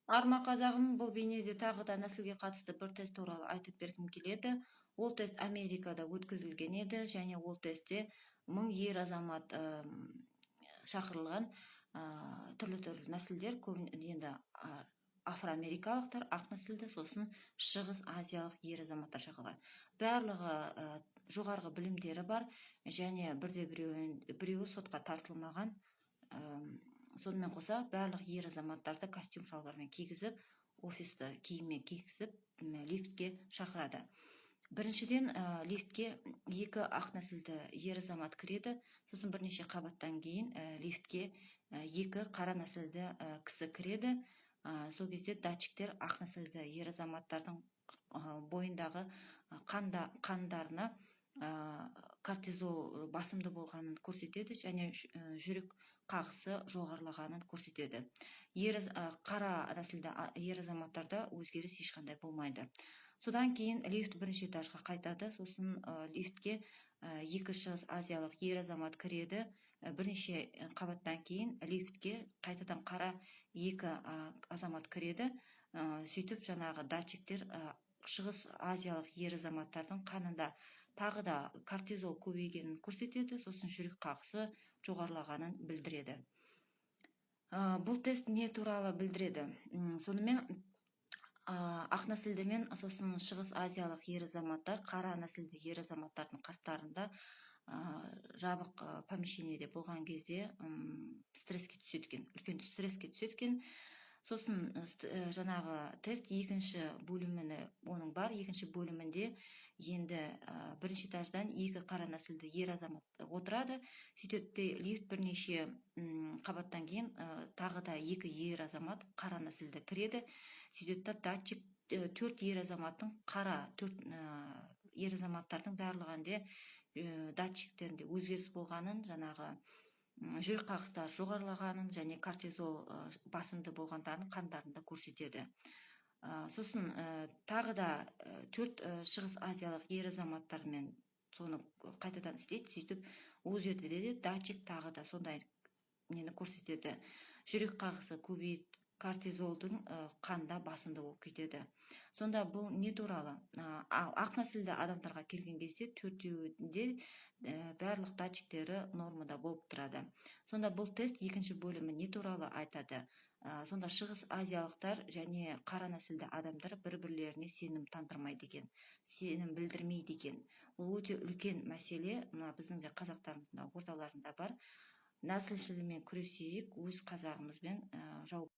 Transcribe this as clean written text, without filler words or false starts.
Арма, қазағым! Бұл бейнеде тағы да нәсілге қатысты бір тест туралы айтып бергім келеді. Ол тест Америкада өткізілген еді және ол тестте 1000 ер азамат шақырылған, түрлі-түрлі нәсілдер, енді афроамерикалықтар, ақ нәсілді, сосын шығыс азиялық ер азаматтар шақырылған. Барлығы жоғарғы білімдері бар және бірде біреуі сотқа тартылмаған. Сонымен қоса, барлық ер азаматтарды костюм шалбармен кигізіп, офисті киіммен кигізіп, лифтке шақырады. Біріншіден, лифтке екі ақ нәсілді ер азамат кіреді. Сосын бірнеше қабаттан кейін лифтке екі қара нәсілді кісі кіреді. Сол кезде датчиктер ақ нәсілді ер азаматтардың бойындағы қандарына кортизол басымды болғанын көрсетеді және жүрек қағысы жоғарылағанын көрсетеді. Қара нәсілді ер азаматтарда өзгеріс ешқандай болмайды. Содан кейін лифт бірінші этажға қайтады. Сосын лифтке екі шығыс азиялық ер азамат кіреді. Бірнеше қабаттан кейін лифтке қайтадан қара екі азамат кіреді. Сөйтіп, жаңағы датчиктер шығыс азиялық ер азаматтардың қанында тағы да кортизол көбейгенін көрсетеді, сосын жүрек қағысы жоғарылағанын білдіреді. Бұл тест не туралы білдіреді? Сонымен, ақ нәсілді мен сосын шығыс азиялық ер азаматтар қара нәсілді ер азаматтардың қастарында жабық помещениеде болған кезде стресске түседі екен, үлкен стресске түседі екен. Сосын жаңағы тест екінші бөліміні оның бар. Екінші бөлімінде енді бірінші этаждан екі қара нәсілді ер азамат отырады. Сөйтеді де, лифт бірнеше қабаттан кейін тағы да екі ер азамат қара нәсілді кіреді. Сөйтеді да, датчик төрт ер азаматтың, қара төрт ер азаматтардың барлығында датчиктерінде өзгеріс болғанын, жаңағы жүрек қағыстары жоғарылағанын және кортизол басымды болғандарын қандарында көрсетеді. Сосын тағы да төрт шығыс азиялық ер азаматтармен соны қайтадан істейді. Сөйтіп, ол жерде де датчик тағы да сондай нені көрсетеді: жүрек қағысы көбейіп, кортизолдың қанда басымды болып кетеді. Сонда бұл не туралы? Ал ақ нәсілді адамдарға келген кезде төртеуінде барлық датчиктері нормада болып тұрады. Сонда бұл тест екінші бөлімі не туралы айтады? Сонда шығыс азиялықтар және қара нәсілді адамдар бір бірлеріне сенім тандырмайды екен, сенім білдірмейді екен. Ол өте үлкен мәселе. Мына біздің де қазақтарымыздың да орталарында бар. Нәсілшілмен күресейік, өз қазағымызбен жау.